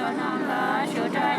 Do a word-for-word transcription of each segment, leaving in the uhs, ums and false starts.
རྣམ་པ་ཚོ་བཀྲ་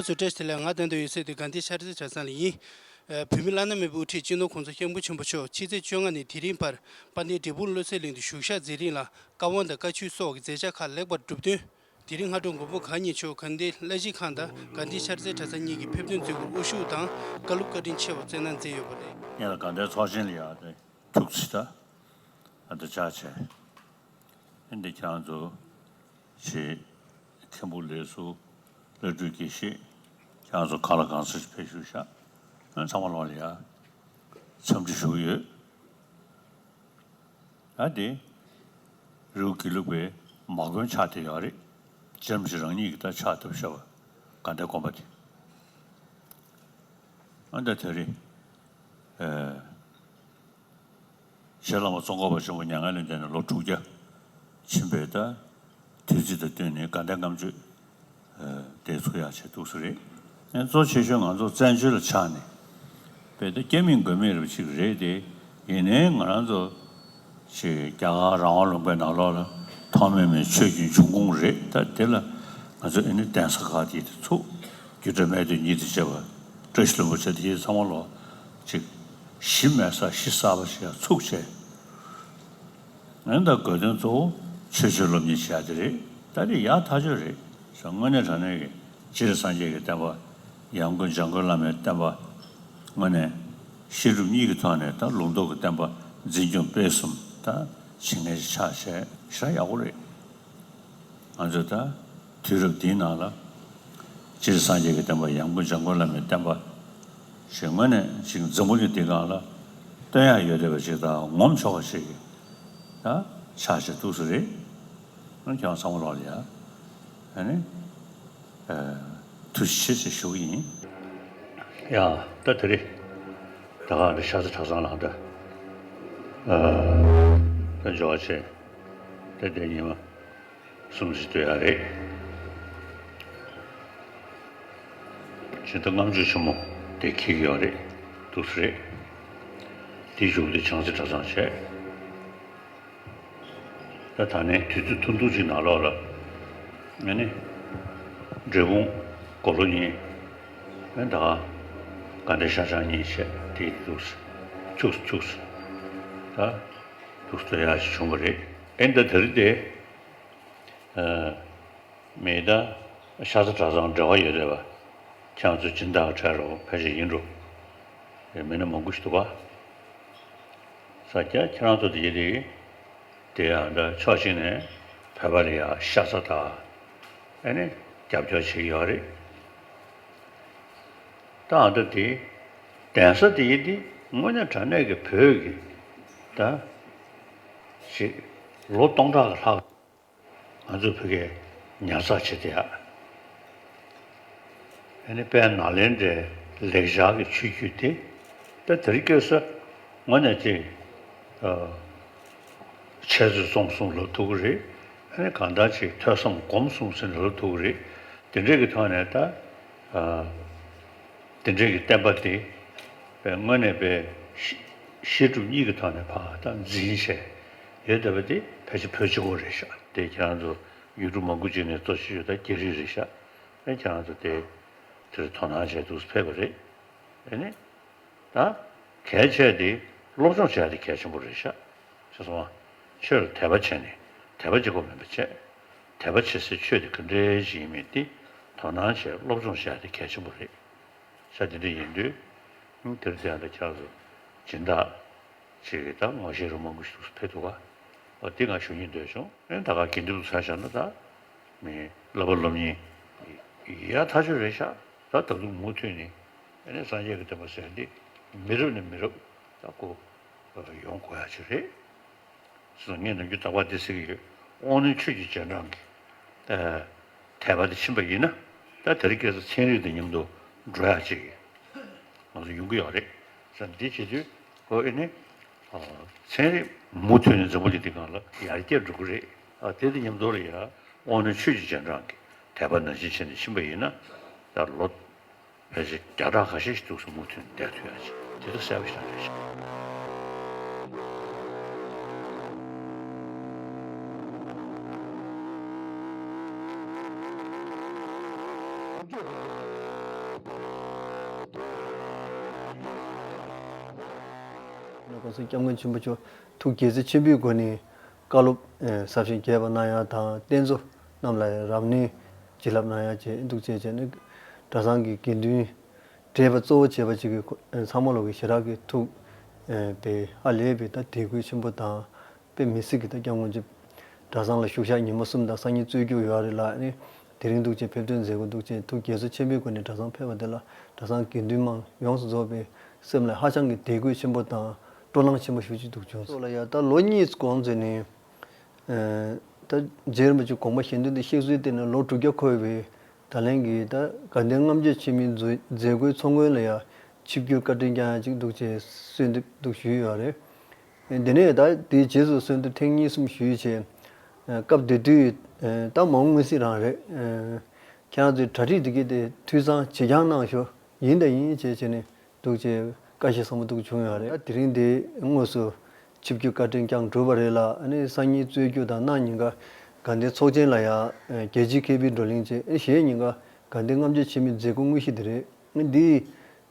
ཤིས་བདེ་ལེགས། ང་དོན་དུ་ཡོད་སའི་དུས་དགའ་ལྡན་ཤར་རྩེ་གྲྭ་ཚང་ལ་ཡིན། ཨ། བོད་མི་བླ་ན་མེད་པའི་དབུ་ཁྲིད་སྤྱི་ནོར་༸གོང་ས་༸སྐྱབས་མགོན་ཆེན་པོ་མཆོག་ཕྱི་ཚེས་བཅོ་ལྔ་ནས་དེ་རིང་བར་དཔལ་ལྡན་འབྲས་སྤུངས་བློ་གསལ་གླིང་དུ་བཞུགས་ཞག་མཛད་རིང་ལ་བཀའ་དབང་དང་བཀའ་ཆོས་སོགས་ཀྱི་མཛད་འཆར་ཁག་ལེགས་པར་གྲུབ་དོན། དེ་རིང་སྔ་དྲོ་མགོན་པོ་གང་ཉིད་མཆོག་དགའ་ལྡན་བླ་གཞི་ཁང་དང་དགའ་ལྡན་ཤར་རྩེ་གྲྭ་ཚང་གཉིས་ཀྱི་ཕེབས་སྟོན་མཛད་སྒོར་དབུ་བཞུགས་དང་བཀའ་སློབ་བཀའ་དྲིན་ཆེ་བ་སྩལ་གནང་མཛད་ཡོད་པ་རེད། ངེད་ལ་དགའ་ལྡན་ཚོགས་ཆེན་ལ་ཡང་དེ་ཐུགས་རྗེ་ཆེ། ཨ། འདི་ཕྱག་བྱས། འདི་ཁྱེད་རང་ཚོ་ཆེད་མཁན་པོ་ལས་ཟུར་བླ་སྤྲུལ་དགེ་བཤེས་ཁྱེད་རང་ཚོ་གང་ལ་གང་འཚམ་ཞིག་ཕེབས་བཞུགས་ཤག་ཚང་མ་ལོག་ལ་ཡ་འཚམས་འདྲི་ཞུ་གི་ཡོད། ཨ། དེ་རི་བོ་དགེ་ལུགས་པའི་མ་དགོན་ཆགས་བསྡད་ཡོད་རེད། རྗེ་རིན་པོ་ཆེ་རང་ཉིད་ཀྱིས་ད་ཕྱག་བཏབ་བཞག་པ། དགའ་ལྡན་དགོན་པ་དེ། ཨ། ད་དེ་རིང་། ཨེ། རྗེ་བླ་མ་ཙོང་ཁ་པ་ཆེན་པོ་མྱ་ངན་ལས་འདས་ནས་ལོ་དྲུག་བརྒྱ་ཕྱིན་པའི་ད་དུས་ཚིགས་དང་བསྟུན་ནས་དགའ་ལྡན་ལྔ་མཆོད། ཨ། དེ་ཚུགས་ཡག་བྱས་འདུག་ས་རེད། ཨ། གཙོ་ཆེ་ཤོས་ང་ཚོ་བཙན་བྱོལ་ལ་ཆགས་ནས་དཔེ་ད་སྐྱ་མིན་མགོན་མིན་རབ་ཅིག་རེད་དེ། ཡིན་ནའི་ང་རང་ཚོ་ཞིག་རྒྱ་གར་རང་དབང་ལུང་པའི་ནང་ལོགས་ལ་ཐོག་མེད་མེད་ཆོས་ཀྱི་འབྱུང་ཁུངས་རེད། ད་དེ་ལ་ང་ཚོ་ཨེ་ནི་གདན་ས་ཁག་དེ་དེ་ཚུགས། རྒྱུད་གྲྭ་སྨད་སྟོད་གཉིས་དང་བཅས་པ་བཀྲ་ཤིས་ལྷུན་པོ་ཆེ་དེ་ཚང་མ་ལོག་ཅིག་གཞི་མེད་ས་གཞི་གསར་པ་ཞིག་ཡང་ཚུགས་བྱས། ཨ། ད་དགོས་དོན་གཙོ་བོ་ཆོས་སྤྱོད་སློབ་གཉེར་བྱ་ཡ་དེ་རེད། ད་དེ་ཡག་ཐག་ཆོད་རེད། དངོས་གནས་དྲང་གནས་ཀྱི་སྤྱིར་སངས་རྒྱས་ཀྱི་བསྟན་པ། ཡང་སྒོས་འཇམ་མགོན་བླ་མའི་བསྟན་པ། དངོས་གནས་བཤད་སྒྲུབ་གཉིས་ཀྱི་ཐོག་ནས་ད་ལུང་རྟོགས་ཀྱི་བསྟན་པ་འཛིན་སྐྱོང་སྤེལ་གསུམ་ད་བྱེད་མཁན་ཞིག་ཆགས་བྱས་ཞེ་དྲག་ཡག་པོ་རེད། ང་ཚོས་ད་དུས་རབས་འདིའི་ནང་ལ་སྤྱིར་སངས་རྒྱས་ཀྱི་བསྟན་པ། ཡང་སྒོས་འཇམ་མགོན་བླ་མའི་བསྟན་པ་ཞེས་དངོས་གནས་ཅིག་འཛམ་བུ་གླིང་འདིའི་སྒང་ལ་སྟོན་ཡག་ཡོད་བསྡད་པ་ཅིག་དང་ངོམ་ཆོག་པ་ཞིག་ད་ཆགས་བྱས་འདུག་ས་རེད། ཁྱེད་རང་ཚང་མ་ལོག་ལ་ཡ། ཨ་ནི། ཨ། ཐུགས་རྗེ་ཆེ་ཞེས་ཞུ་གི་ཡིན། ཡ། ད་དེ་རིང་ད་ག་འདི་ཤར་རྩེ་གྲྭ་ཚང་ལ་ད། ཨ། ད་འབྱོར་བ་བྱས། ད་དེ་ཉི་མ་གསུམ་ཞིག་སྡོད་ཡ་རེད། སྤྱིར་ད་ལྔ་མཆོད་ཆེན་མོ་དེ་འཁེལ་གྱི་ཡོད་རེད། འདུག་ས་རེད། དེའི་མཇུག་དེ་བྱང་རྩེ་གྲྭ་ཚང་བྱས། ད་ད་ནས་དུས་ཚོད་ཐུང་ཐུང་ཅིག་ནང་ལོགས་ལ། ཨ་ནི། འབྲས་སྤུངས་དགུང་ལོ་གཉིས། ཨ། ད་དགའ་ལྡན་ཤར་བྱང་གཉིས་བྱས་དེ་འདུག་སེ། འཁྱུག་སེ་འཁྱུག་སེ། ད་འདུག་སེ་ཡག་ཞིག་བྱུང་བ་རེད། ཨེ། ད་དེ་རིང་དེ། ཨ། མི་ད་ཤར་རྩེ་གྲྭ་ཚང་འབྲེལ་བ་ཡོད་རེད་པ། ཁྱེད་རང་ཚོ་སྦྱིན་བདག་གྲལ་རོགས་ཕལ་ཆེར་ཡིན་འགྲོ། མི་སྣ་མང་པོ་ཞིག་འདུག་ག། ས་སྐྱ་ཁྱེད་རང་ཚོ་དེ་དེ་དེ་ཡང་འདྲ་ཕྱོགས་གཅིག་ནས་བོད་པ་ལ་ཡ་ཤ་ཚ་དང་། ཨ་ནི་རྒྱབ་སྐྱོར་བྱེད་ཀྱི་ཡོད་རེད། ད་ཨ་འདྲ་དེ་གདན་ས་དེ་ཡི་དེ་དངོས་གནས་དྲང་གནས་ཀྱི་བོད་ཀྱི་ད་ཞིག་ལོ་སྟོང་ཕྲག་ལྷག་ང་ཚོ་བོད་སྐད་ཉར་ཚགས་བྱེད་བསྡད་ཡ། ཨ་ནི་དཔལ་ནཱ་ལེནྡྲའི་ལེགས་སྦྱར་གྱི་ཆོས་བརྒྱུད་དེ། ད་དེ་རིང་ཁ་སང་དངོས་གནས་ཅིག་ཨ། འཆད་རྩོད་རྩོམ་གསུམ་ལབ་ཐུབ་ཀྱི་རེད། ཨ་ནི་གང་ལྟར་ཅིག་ཐོས་བསམ་སྒོམ་གསུམ་ཟེར་ནས་ལབ་ཐུབ་ཀྱི་རེད། དེ་འདྲའི་གི་ཐོག་ནས་ད། ཨ། དེ་འདྲའི་གི་བསྟན་པ་དེ་དངོས་གནས་པའི་བཤད་སྒྲུབ་གཉིས་ཀྱི་ཐོག་ནས་ཕར་ད་འཛིན་བྱས་ཡོད་བསྡད་པ་དེ་ཕལ་ཆེར་བོད་གཅིག་པོ་རེད་ཤག། དེ་ཁྱེད་རང་ཚོ་ཡུལ་གྲུ་མང་པོ་ཅིག་ནས་གཙོ་ཆེ་ཤོས་ད་རྒྱ་རིགས་རེད་ཤག། ཨེ། ཁྱེད་རང་ཚོ་དེ་དེར་དོ་སྣང་བྱས་འདུག་ཕེབས་པ་རེད། དེ་ནི་ད་གལ་ཆེ་དེ་སློབ་སྦྱོང་བྱས་དེ་གལ་ཆེན་པོ་རེད་ཤག་ཤེས་སོང་ང་། ཆོས་ལ་དད་པ་བྱས་ནས་དད་པ་གཅིག་པོ་མིན་པ་བྱས། དད་པ་བྱེད་སའི་ཆོས་དེ་ག་འདྲའི་ཞིག་ཡིན་མིན་དེ་དོ་སྣང་བྱས་སློབ་སྦྱོང་བྱས་དེ་གལ་ཆེན་པོ་རེད་ཤག་དེ་འདྲ་ཡིན་དུས་དེར་དེ་ཡང་ད་ཁྱེད་རང་ཚོ་སྦྱིན་བདག་ཅིག་གིས་ད་ངོ་ཤེས་རུ་མང་པོ་ཞིག་འདུག་ཕེབས་འདུག་ག་འོ་དེ་ང་ཞུ་སྙིང་འདོད་བྱུང་། ཨེ་ད་ག་དགེ་འདུན་ཚོ་ཆ་བཞག་ན་ད་མི་བསླབ་པ་སློབ་གཉེར་ཡག་ཐག་ཆོད་རེད་ཤག་ད་ད་དུང་མུ་མཐུད་ནས་ཨེ་ནས་སངས་རྒྱས་ཀྱི་བསྟན་པ་ཟེར་འདི་མི་རབས་ནས་མི་རབས་ད་ཁོ་ཡོང་དགོས་ཡག་ཅིག་རེད། སོང་ངས་ནམ་རྒྱུན་དག་པ་འདི་ཟེར་གྱི་ཡོད། དབང་རྣོན་ཆོས་ཀྱི་རྗེས་འབྲང་གི་ཨ་དད་པ་དེ་ཕྱིན་པ་ཡིན་ན་ད་དེ་རིང་ཁ་སང་ཚན་རིག་དང་མཉམ་དུ་འགྲོ་ཡག་ཅིག་ང་ཚོ་ཡོང་གི་ཡོད་རེད་ཟེར། འདི་བྱེད་དུས་ཨོ་ཨེ་ནི་ཨ་ཚན་རིག་མུ་མཐུད་ནས་འཛམ་བུ་གླིང་འདི་སྒང་ལ་ཡར་རྒྱས་འགྲོ་གི་རེད། ཨ་དེ་དང་མཉམ་དུ་ལ་ཡ་དབང་རྣོན་ཆོས་ཀྱི་རྗེས་འབྲང་གི་དད་པ་ནང་བཞིན་བྱས་ནས་ཕྱིན་པ་ཡིན་ན་ད་ལོ་ཕལ་ཆེར་བརྒྱ་ཕྲག་ཁ་ཤས་ཤིག་འདུག་སེ་མུ་མཐུད་ནས་བསྡད་ཐུབ་ཡག་ཅིག་དེ་ཚོ་གསལ་པོ་ཞིག་རེད་ཤག་གོང་ས་སྐྱབས་མགོན་ཆེན་པོ་མཆོག་ཐུགས་དགྱེས་ཚོར་ཆེན་པོའི་སྒོ་ནས་བཀའ་སློབ་ཨེ་ཟབ་ཞིང་རྒྱས་པ་གནང་ཡག་དང་། རྟེན་གཙོ་རྣམས་ལ་རབ་གནས་བྱིན་རླབས་གནང་ཡག་བཅས་འདུག་བཅས་བྱས་ནས་གྲྭ་ཚང་གི་དགེ་འདུན་བགྲེས་པ་གཙོ་བོ་བྱས་པ་བཅས་ཀྱི་ཚང་མ་ལོག་གི་ཞེ་དྲག་གི་ཐུགས་ཨེ་དཔེ་ཧ་ལས་པའི་ད་དད་གུས་ཆེན་པོ་དང་། དཔེ་མི་སྲིད་ཀྱི་ད་སྐྱབས་མགོན་ཆེན་གྲྭ་ཚང་ལ་བཞུགས་ཞག་ཉི་མ་གསུམ་དང་སང་ཉིན་རྩོད་རྒྱུགས་ཡོད་རེད་ལ་ནི། དེ་རིང་འདུག་ཅེས་ཕེབས་ཐོན་མཛད་སྒོ་འདུག་ཅེས་ཐུགས་དགྱེས་ཚོར་ཆེན་པོའི་སྒོ་ནས་གྲྭ་ཚང་ཕེབས་པ་དེ་ལ་གྲྭ་ཚང་དགེ་འདུན་མང་ཡོངས་སུ་རྫོགས་པའི་སེམས་ལ་ཧ་ཅང་གི་དད་གུས་ཆེན་པོ་དང་སྤྲོ་སྣང་ཆེན་པོ་ཞེ་པོ་ཅིག་འདུག་བྱུང་སོང་། ལ་ཡ་ད་ལོ་གཉིས་གོང་ཚོད་ནས་ད་རྗེ་རིན་པོ་ཆེ་དགོངས་པ་གཞན་དོན་དུ་གཤེགས་གསོལ་བཏབ་ནས་ལོ་དྲུག་བརྒྱ་འཁོར་བའི་ད་ལན་གྱི་ད་དགའ་ལྡན་ལྔ་བརྒྱ་ཆེན་མོའི་མཛད་སྒོའི་ཚོགས་མགོན་ལ་ཡ་ཆིབས་བསྒྱུར་བཀའ་དྲིན་བསྐྱང་ཡག་ཅིག་འདུག་ཅེས་གསོལ་འདེབས་འདུག་ཞུས་ཡོད་རེད། དེ་ནས་ད་དེའི་རྗེས་སུ་གསོལ་འདེབས་ཐེངས་གཉིས་གསུམ་ཞུས་བྱས། སྐབས་དེ་དུས་ད་མ་འོངས་མངོན་གསལ་རང་རེད། ཁྱེད་རང་ཚོའི་གྲ་སྒྲིག་དེ་གའི་དེ་འཐུས་ཚང་ཇེ་འགྱངས་གནང་ཤོག་ཡིན་དང་ཡིན་བྱས་བྱས་ནས་འདུག་ཅེས་བཀའ་བཞིན་བཟང་པོ་འདུག་བྱུང་ཡོད་རེད། ད་དེ་རིང་དེ་དངོས་སུ་ཆིབས་བསྒྱུར་བཀའ་དྲིན་བསྐྱངས་གྲུབ་པ་རེད་ལ། ཨ་ནི་སང་ཉིན་རྩོད་རྒྱུགས་དང་གནངས་ཉིན་ཀ་དགའ་ལྡན་ཚོགས་ཆེན་ལ་ཡ་རྒྱལ་སྤྱིའི་མཁས་པའི་བགྲོ་གླེང་བྱས། གཞེས་ཉིན་ཀ་དགའ་ལྡན་ལྔ་བརྒྱ་ཆེན་མོའི་མཛད་སྒོ་དངོས་གཞི་དེ་རེད། འདིའི་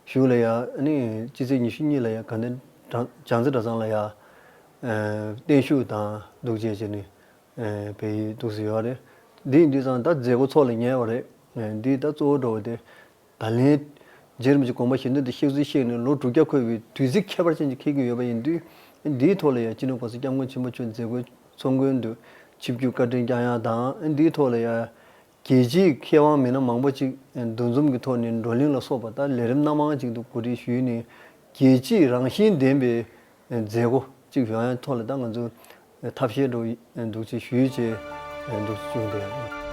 གཞུག་ལ་ཡ་ཨ་ནི་སྤྱི་ཚེས་ཉི་ཤུ་གཉིས་ལ་ཡ་དགའ་ལྡན་བྱང་རྩེ་གྲྭ་ཚང་ལ་ཡ་བརྟན་བཞུགས་དང་འདུག་བྱས་བྱས་ནས་ཕེབས་ཡི་འདུག་སེ་ཡོད་རེད། འདི་ཡིན་དུས་ཙང་ད་མཛད་སྒོ་ཚོགས་ལ་ཉེ་བ་རེད། འདི་ད་གཙོ་བོ་འགྲོ་བ་དེ་ད་ལན་རྗེ་རིན་པོ་ཆེ་དགོངས་པ་གཞན་དོན་དུ་གཤེགས་གསོལ་གཤེགས་ནས་ལོ་དྲུག་བརྒྱ་འཁོར་བའི་དུས་ཚིགས་ཁྱད་པར་ཅན་ཅིག་འཁེལ་གྱི་ཡོད་པ་ཡིན་དུས། འདིའི་ཐོག་ལ་ཡ་སྤྱི་ནོར་གོང་ས་སྐྱབས་མགོན་ཆེན་པོ་མཆོག་མཛད་སྒོའི་ཚོགས་མགོན་དུ་ཆིབས་བསྒྱུར་བཀའ་དྲིན་བསྐྱངས་ཡག་དང་། འདིའི་ཐོག་ལ་ཡ་རྒྱལ་སྤྱིའི་མཁས་དབང་མི་སྣ་མང་པོ་ཅིག་འདུ་འཛོམས་ཀྱི་ཐོག་ནས་བགྲོ་གླེང་ལ་སོགས་པ་ད་ལས་རིམ་སྣ་མང་ཅིག་ཏུ་གོ་སྒྲིག་ཞུས་ནས་རྒྱལ་སྤྱིའི་རང་བཞིན་ལྡན་པའི་མཛད་སྒོ་ཅིག་ཡོང་ཡག་ཐོག་ལ་ད་ང་ཚོ་ཐབས་ཤེས་འགྲོ་འདུག་ཅེས་ཞུས་བྱས་འདུག་ཅེས་བྱུང་སྟེ།